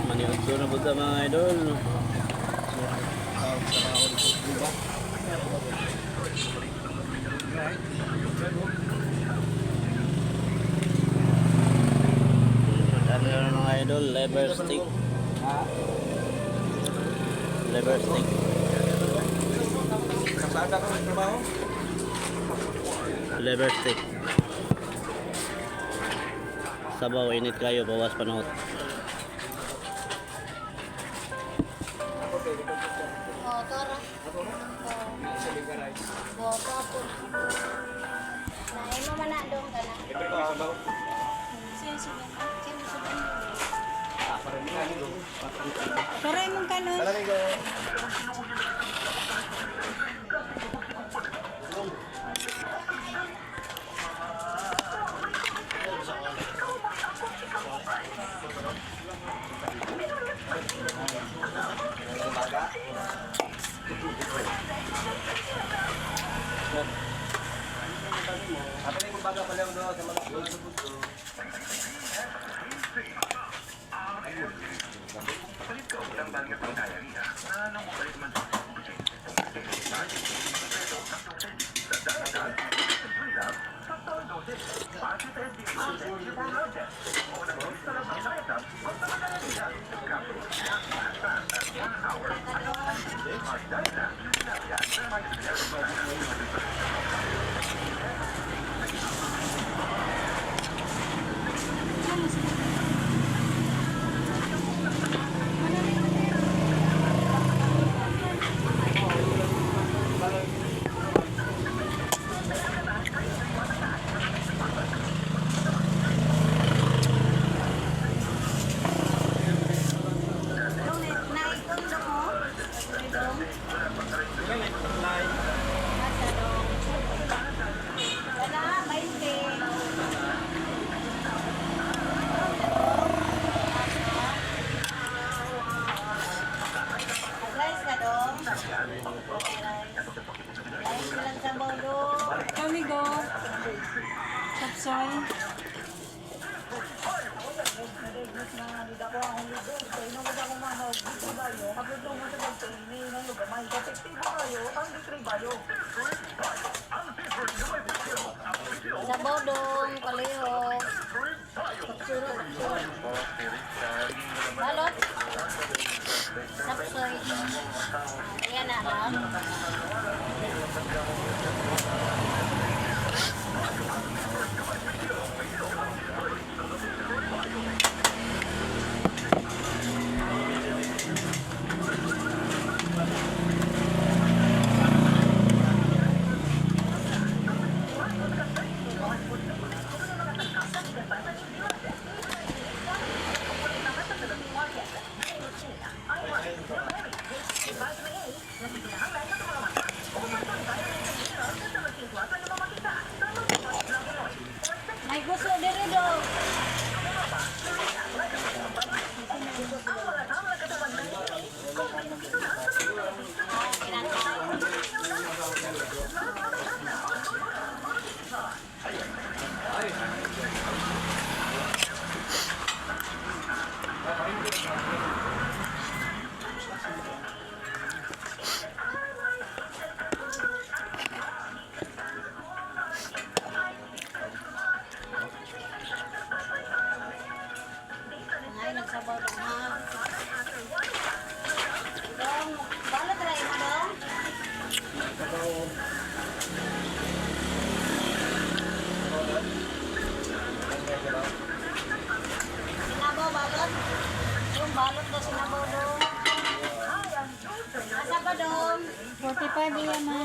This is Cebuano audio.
Maniudto na po ta, mga idol. Ano yun, mga idol? Liver stick. Liver stick. Kasada ka ng trabaho? Liver stick. Sabaw, init kayo, bawas panahot. Oh, tara. Oh. Oh, kapo. Na, imo man na dong ka na. Sino sudan? Tara imong kanon. Dong, naikon dong oh. Dong. Asa dong? Wala, 20. Rice ka dong? Rice. Rice lang sa dong. Kami go. Chopsoy. Sabaw dong, palihog. Sapsuro, sapsuro. Balot. Sapsoy. Ayan na lang. May gusto diri dong. Ah, kinakain. Ay, nagsabaw dong ha. Dong, balot ra imo dong. Sinabaw balot. Yung balot daw sinabaw dong. Asa ba dong? 45 iya ma.